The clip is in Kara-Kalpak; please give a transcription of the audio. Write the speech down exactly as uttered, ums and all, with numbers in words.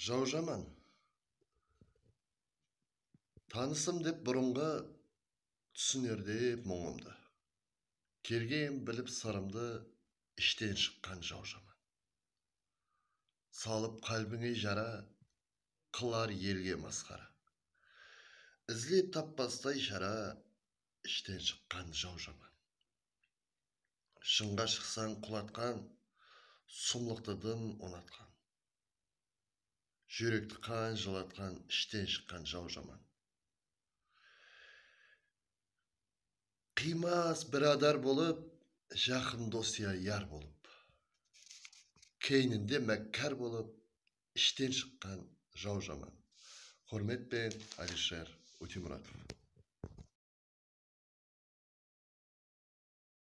Jaw jaman. Tanısım dep burınǵı, túsiner dep muńımdı. Kergen bilip sırımdı, ishten shıqqan jaw jaman. Salıp qálbińe jara, qılar elge masqara. Izlep tappastay shara, ishten shıqqan jaw jaman. Shıńǵa shıqsań qulatqan, sumlıqtı dım unatqan. Júrekti qan jılatqan, ishten shıqqan jaw jaman. Qıymas biradar bolıp, jaqın dos ya yar bolıp. Keyninde mákkar bolıp, ishten shıqqan jaw jaman. Húrmet penen, Alisher Ótemuratov.